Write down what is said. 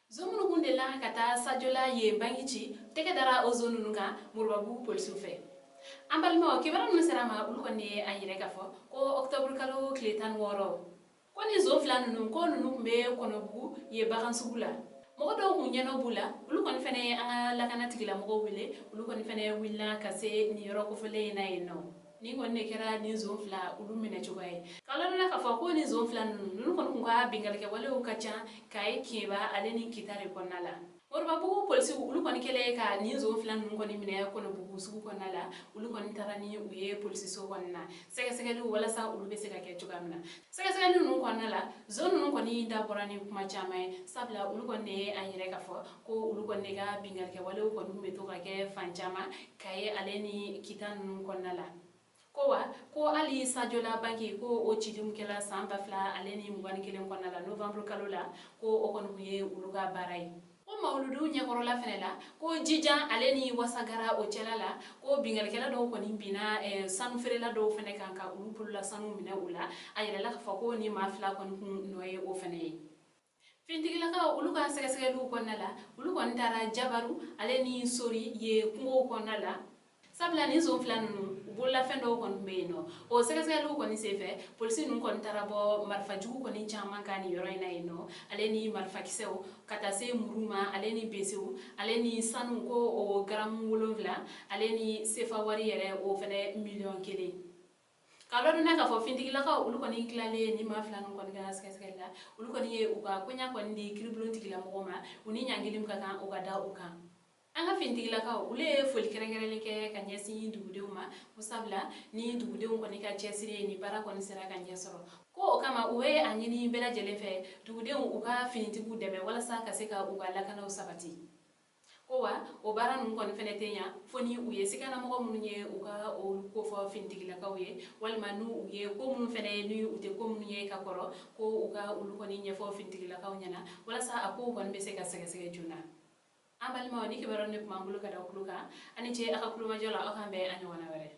Zon minnu kun delila ka taa Sajola yen banki ci, tɛgɛ dara o zon ninnu kan Moribabugu polisiw fɛ. An balimaw, kibaruya minnu sera ma, olu kɔni ye a yira k'a fɔ ko ɔkutɔburu kalo tile 16, ko ni zon fila ninnu, ko ninnu tun bɛ Kɔnɔbugu yen bagan sugu la. Mɔgɔ dɔw kun ɲɛnɔ b'u la, olu kɔni fɛnɛ ye an ka lakana tigilamɔgɔw wele. Olu kɔni fɛnɛ wulila ka se nin yɔrɔ kofɔlen in na yen nɔ. Nin kɔni de kɛra nin zon fila olu minɛ cogoya ye. K'a ladɔnniya k'a fɔ ko nin zon fila ninnu kɔni kun ka binkannikɛwalew ka ca Kayi, Kɛɲɛba ale ni Kita de kɔnɔna la. Moribabugu polisiw, olu kɔni kɛlen ka nin zon fila ninnu kɔni minɛ Kɔnɔbugu sugu kɔnɔna la, olu kɔni taara ni u ye polisiso kɔnɔna na, sɛgɛsɛgɛliw walasa olu bɛ se ka kɛ cogoya min na. Sɛgɛsɛgɛli ninnu kɔnɔna la, zon ninnu kɔni da bɔra ni kuma caman ye, sabula olu kɔni de ye a yira k'a fɔ ko olu kɔni de ka binkannikɛwalew kɔni tun bɛ to ka kɛ fan caman Kayi ale ni Kita ninnu kɔnɔna la. Ko wa ko hali Sajola banki, ko o cili min kɛla san 2021 kɔnɔna la, novembre kalo la, ko o kɔni tun ye olu ka baara ye. Ko mawuludu ɲɛkɔrɔla fɛnɛ la, ko Jijan ale ni Wasagara o cɛla la, ko binkannikɛla dɔw kɔni binna sanufeerela dɔw fɛnɛ kan ka olu bolola sanu minɛ u la. A yirala k'a fɔ ko ni maa fila kɔni kun nɔ ye o fɛnɛ ye. Finitigilakaw, olu ka sɛgɛsɛgɛliw kɔnɔna la, olu kɔni taara Jabaru ale ni Sori ye kungow kɔnɔna la, sabula nin zon fila ninnu, u bololafɛn dɔw kɔni tun bɛ yen nɔ. O sɛgɛsɛgɛliw kɔni senfɛ, polisi ninnu kɔni taara bɔ marifajugu kɔni caman kan nin yɔrɔ in na yen nɔ, ale ni marifakisɛw, ka taa se muru ma, ale ni besew, ale ni sanu, ko o garamu 7, ale ni sefa wari yɛrɛ, o fɛnɛ miliyɔn 1. K'a ladɔnniya k'a fɔ finitigilakaw, olu kɔni tilalen ni maa fila ninnu kɔni ka sɛgɛsɛgɛli la, olu kɔni ye u ka koɲa kɔni di kiiribulon tigilamɔgɔw ma, u ni ɲangili min ka kan, o ka da u kan. An ka finitigilakaw, olu ye foli kɛrɛnkɛrɛnlen kɛ ka ɲɛsin dugudenw ma, ko sabula ni dugudenw kɔni ka cɛsiri ye, ni baara kɔni sera ka ɲɛ sɔrɔ. Ko o kama, u bɛ a ɲini bɛɛ lajɛlen fɛ, dugudenw u ka finitigiw dɛmɛ walasa ka se ka u ka lakanaw sabati. Ko wa o baara ninnu kɔni fɛnɛ tɛ ɲa fo ni u ye siganamɔgɔ minnu ye, u ka olu kofɔ finitigilakaw ye, walima n'u u ye ko minnu fɛnɛ ye ni u tɛ ko minnu ye ka kɔrɔ, ko u ka olu kɔni ɲɛfɔ finitigilakaw ɲɛna walasa a kow kɔni bɛ se ka sɛgɛsɛgɛ joona. An balimaw, ni kibaruya de tun b'an bolo ka da tulo kan. A ni ce a ka kulomajɔ la. Aw k'an bɛn a ɲɔgɔnna wɛrɛ.